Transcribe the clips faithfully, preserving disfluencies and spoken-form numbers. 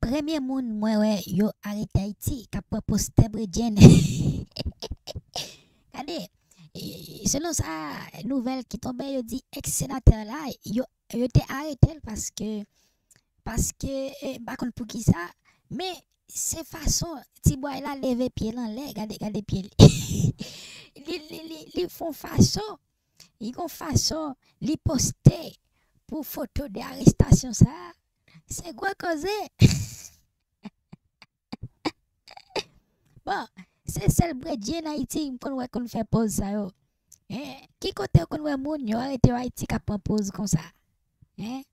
premye moun mwen wè yo arete Ayiti k ap pran postè Bredjenn. Gade, e, selon sa, nouvèl ki tonbe, yo di eks senatè la, yo, yo te arete l paske, paske, e, m pa konn poukisa, men se fason ti bway la leve pye l anlè, gade, gade pye li. Li, li, li, li fè yon fason, li gon fason, li poste pou foto de arestasyon sa, se gwo koze. Bon, se sèl Bredjenn Ayiti m konn wè konn fè pòz sa yo. Hein? Ki kote w konn wè moun yo arete yo Ayiti k ap pran pòz konsa? Hein?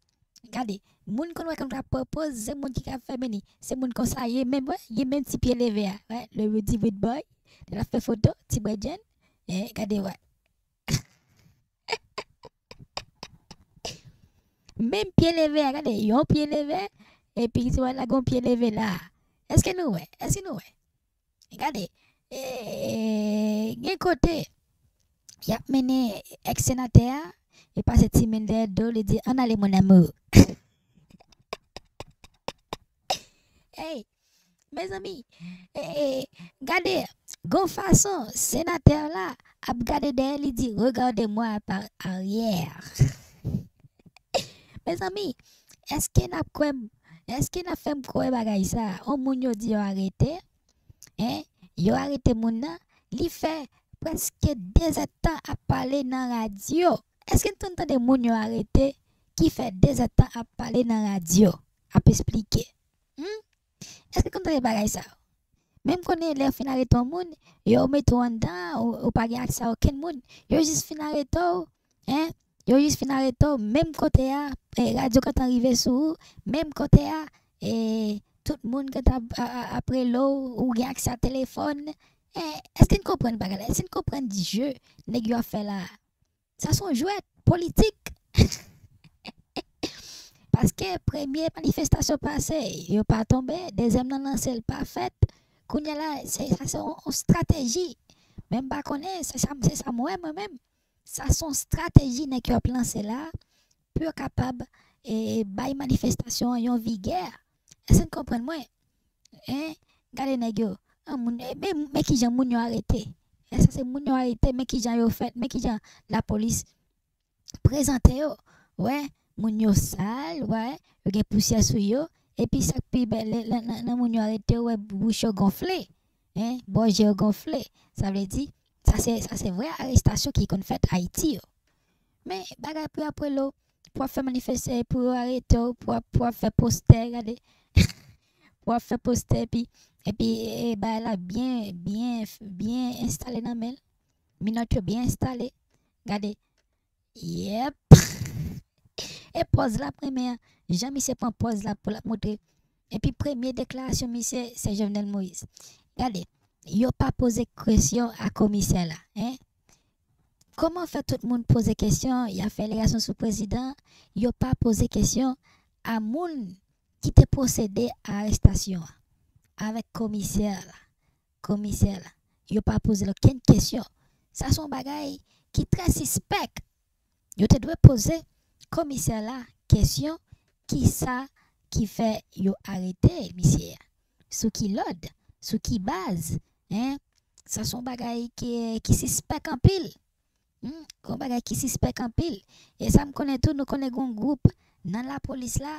Gade, moun konn wè konn ap pran pòz, se moun ki ka fè meni. Se moun konsa ye menm, wè, gen menm ti pye leve a. Wè, le Rudy Boy, l ap fè foto, ti Bredjenn. Hein, gade, wè. Menm pye leve a, gade, yon pye leve, epi ti wè la gon pye leve la. Èske nou wè? Èske nou wè? Gade, e, gen kote y ap mennen eks senatè a, e pase ti men dèyè do, li di, "Ann ale, mon amour." Hey, mezanmi, e, e, gade, gon fason senatè la ap gade dèyè, li di, "Regardez-moi par arrière." Mezanmi, èske n ap kwè m, èske n ap fè m kwè bagay sa? On moun yo di yo arete, hein? Yo arete moun nan, li fè prèske de zèdtan ap pale nan radyo. Èske n konn tande moun yo arete ki fè de zèdtan ap pale nan radyo, ap esplike? Hmm? Èske n konn tande bagay sa yo? Menm konnen lè yo fin arete yon moun, yo mete w anndan, ou, ou pa gen aksè a okenn moun. Yo jis fin arete w, hein? Yo jis fin arete w, menm kote a, e, radyo kontan rive sou ou, menm kote a, e, tout moun kontan ap, a, a, ap rele w, ou gen aksè a telefòn. E, èske n konprann bagay la? Èske n konprann jeu nèg yo ap fè la a? Sa se yon jwèt politik. Paske premye manifestasyon pase, yo pa tonbe, dezyèm nan lanse, l pa fèt. Kounye a la, se, sa se yon, yon estrateji. Men m pa konnen, se sa, se sa m wè mwen menm. Sa se yon estrateji nèg yo ap lanse la pou yo kapab, e, bay manifestasyon an yon vigè. Èske n konprann mwen? Hein? Gade nèg yo. An moun, e, men, men kijan moun yo arete. E sa se moun yo arete, men kijan yo fèt, men kijan lapolis prezante yo. Wè, moun yo sal, wè, yo gen pousyè sou yo. Epi sa k pi bèl, lè, lè, nan, nan moun yo arete yo, wè, bouch yo gonfle. Hein? Bò je yo gonfle. Sa vle di, sa se, sa se vrè arestasyon ki konn fèt Ayiti yo. Men bagay pou y ap rele w, pou w ap fè manifeste, pou yo arete w, pou w ap, pou w ap fè postè, gade. Pou w ap fè postè, epi, epi, e, bagay la byen, byen, byen enstale nan men l. Minòt yo byen enstale. Gade. Yep. E pòz l ap renmen an. Jan misye pran pòz la pou l ap montre. Epi premye deklarasyon misye, se Jovenel Moïse. Gade, yo pa poze kesyon a komisè la, hein? Kòman fè tout moun poze kesyon, y ap fè alegasyon sou prezidan, yo pa poze kesyon a moun ki te pwosede a arestasyon an, avèk komisè la, komisè la. Yo pa poze l okenn kesyon. Sa se yon bagay ki trè sispèk. Yo te dwe poze komisè la kesyon, kisa ki fè yo arete misye a? Sou ki lòd? Sou ki baz? Hein? Sa se yon bagay ki, ki sispèk anpil. Hmm, yon bagay ki sispèk anpil. E sa m konnen tou, nou konnen gon gwoup nan lapolis la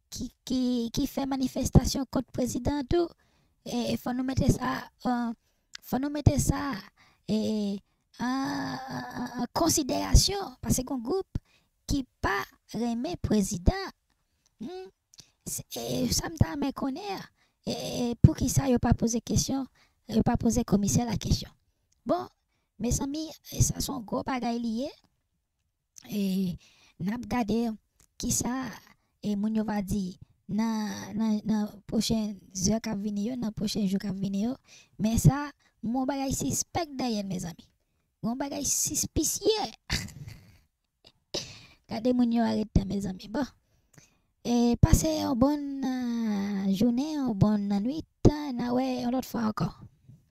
ki, ki, ki fè manifestasyon kont prezidan tou. E, e fò nou mete sa, e, fò nou mete sa, e, an, an, an, an konsiderasyon, paske gon gwoup ki pa renmen prezidan. Hmm? Se, e, sa m ta renmen konnen an, e, e, poukisa yo pa poze kesyon, yo pa poze komisè la kesyon? Bon, mezanmi, e, sa se yon gwo bagay li ye. E, n ap gade kisa, e, moun yo va di nan, nan, nan pwochen zè k ap vini yo, nan pwochen jou k ap vini yo. Men sa, m wè yon bagay sispèk dèyè l, mezanmi. M wè yon bagay sispisye. Gade moun yo arete, mezanmi. Bon. E, pase yon bòn, e, jounen, yon bòn nwit. N a wè yon lòt fwa ankò.